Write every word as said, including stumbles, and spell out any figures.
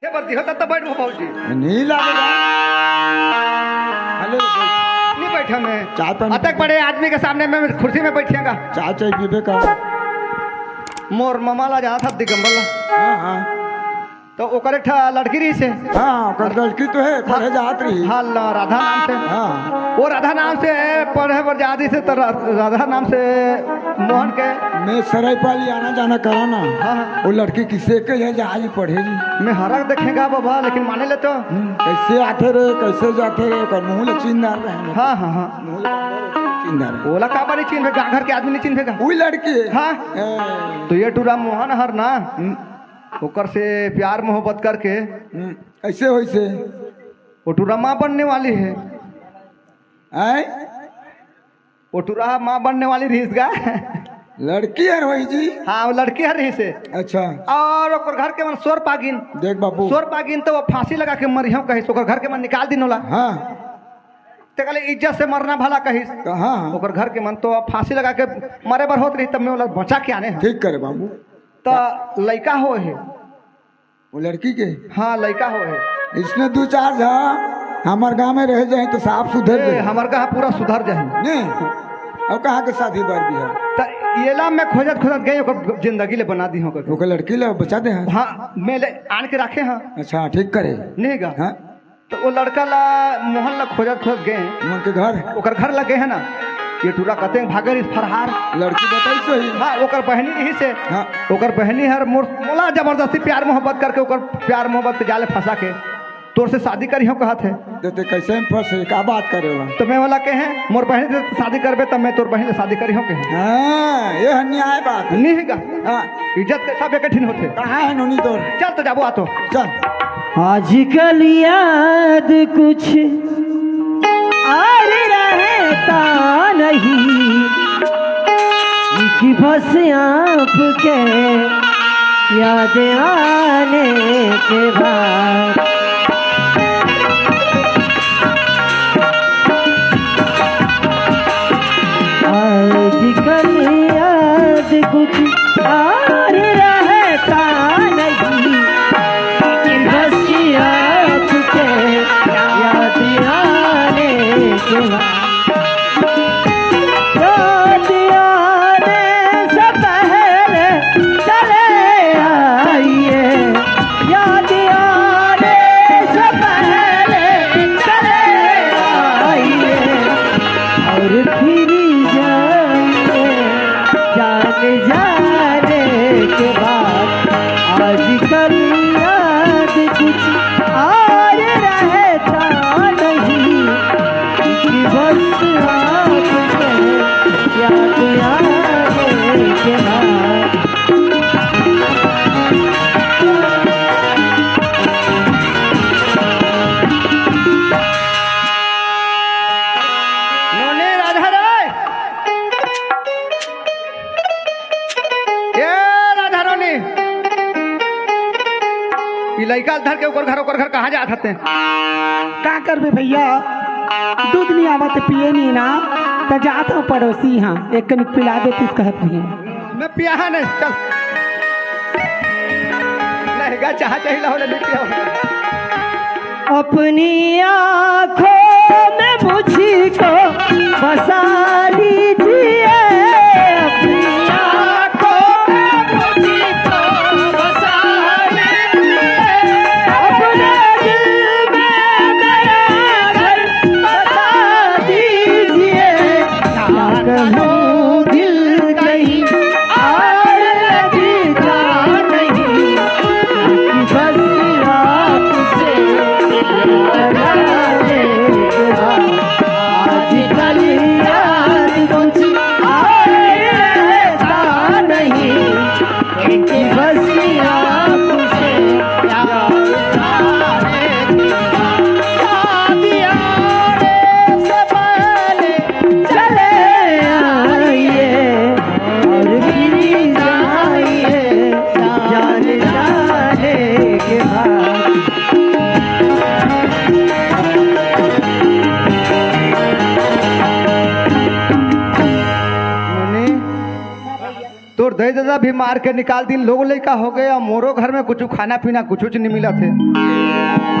ये बर दिहो, तब तो बैठ भौजी। नहीं लागेगा। हेलो, बैठ। नहीं बैठा मैं। चाय पानी अतक बड़े आदमी के सामने मैं कुर्सी में बैठेगा। चाय चाय पीबे का? मोर ममा ला जाना था दिगंबर ला। हाँ, हाँ। तो ओकर एक ठा लड़की रहिस हे। हाँ, ओकर लड़की तो हे, पढ़े जात रहिस। हाँ, ल-, राधा नाम से। हाँ। वो राधा नाम से पढ़े बर जात रहिस हे, तो रा-, राधा नाम से मोहन के मैं सरायपाली आना जाना करा ना। हाँ, हाँ। वो लड़की किसे के है, जहाज पढ़े जी। मैं हरक देखेगा बाबा, लेकिन माने ले तो। हम्म, कैसे आथे रे, कैसे जाथे रे, ओकर मुँह ले चिन्ह डार रहे हैं। हाँ, हाँ, हाँ। मुँह ले चिन्ह डार रहे। ओला का बारी चिन्ह, गाँव घर के आदमी नहीं चिन्हेगा। वही लड़की है। हाँ। ए। तो ये टूरा मोहन हर ना, हम्म। ओकर से प्यार मोहब्बत करके हम्म, ऐसे होइसे। वो टूरा माँ बनने वाली है। आय? वो टूरा माँ बनने वाली रहिस गा। लड़की हर होई जी। हाँ, वो लड़की हर रहिस हे। अच्छा। और ओकर घर के मन सोर पागिन। देख बाबू। सोर पागिन तो वो फांसी लगा के मरिहो कहिस, ओकर घर के मन निकाल दिन ओला। हाँ। ते कहले इज्जत से मरना भला कहिस। तो हाँ। ओकर घर के मन तो अब फांसी लगा के मरे बर होत रहिस, तब मैं ओला बचा के आने हँव। ठीक करे बाबू। तो लइका होय हे। वो लड़की के? हाँ, लइका होय हे। इसने दू चार झा हमर गाँव में रह जाए तो साफ सुधर ए, जाए। हमर गाँव पूरा सुधर जाही। नहीं, अब कहाँ के शादी बर भी है? त येला मैं खोजत खोजत गए, ओकर जिंदगी ले बना दिहों करके। ओकर लड़की ले बचा दे हैं। हाँ, मैं ले आन के रखे हैं। अच्छा, ठीक करे। नहीं गा? हाँ। तो वो लड़का ला, मोहन ला खोजत खोजत गए। मोहन के घर? ओकर घर लग गए है ना, ये टूरा कते भागे रहिस फरहार। लड़की बताई सही। हाँ, ओकर बहनी रहिस हे। हाँ। ओकर बहनी हर मोर, मोला जबरदस्ती प्यार मोहब्बत करके ओकर प्यार मोहब्बत के जाल में फंसा के तोर से शादी करिहों कहत हे। देते कैसे में फंसे, का बात करे ला? तो मैं ओला कहे, मोर बहनी से शादी करबे तब मैं तोर बहनी से शादी करिहों कहे। हाँ, ये है न्याय बात। नहीं है का? हाँ। इज्जत के सब एक ठिन होथे। कहाँ है नोनी तोर? चल तो जाबो आ तो। चल। आजकल याद कुछ और रहता नहीं, कि बस आपके याद आने के बाद। आजकल याद कुछ और रहता नहीं, बस आपके याद आने के बाद। याद आने से पहले चले आइए, याद आने से पहले चले आइए, और फिर जाइए जान जाने के बाद। आजकल याद कुछ और रहता नहीं, कि बस आपको याद आने के बाद। नोनी राधा राय। ए राधा रानी, ई लइका धर के ओकर घर, ओकर घर कहाँ जात हते? का करबे भैया, दूध नहीं आवत, पिए नहीं ना, त जात हँव पड़ोसी हाँ, एक कनिक पिला देतिस कहत रही। मैं पिया है नहीं, चल। नहीं गा, चाह चाहिए ला, होले नहीं पिया होले। अपनी आँखों में मुझको बसा लीजिए, अपनी आँखों में मुझको बसा लीजिए, अपने दिल में मेरा घर बसा दीजिए। क्या कहूँ दिल कहीं और लगता नहीं, बस आपसे टकराने के बाद। आजकल याद कुछ और रहता नहीं, बस आपसे टकराने के बाद। याद आने से पहले चले आइए और फिर जाइए जान जाने के बाद। नोनी, तोर दई दादा भी मार के निकाल दिन, लोग लइका हो गए, और मोरो घर में कुछ खाना पीना कुछ नहीं मिला थे।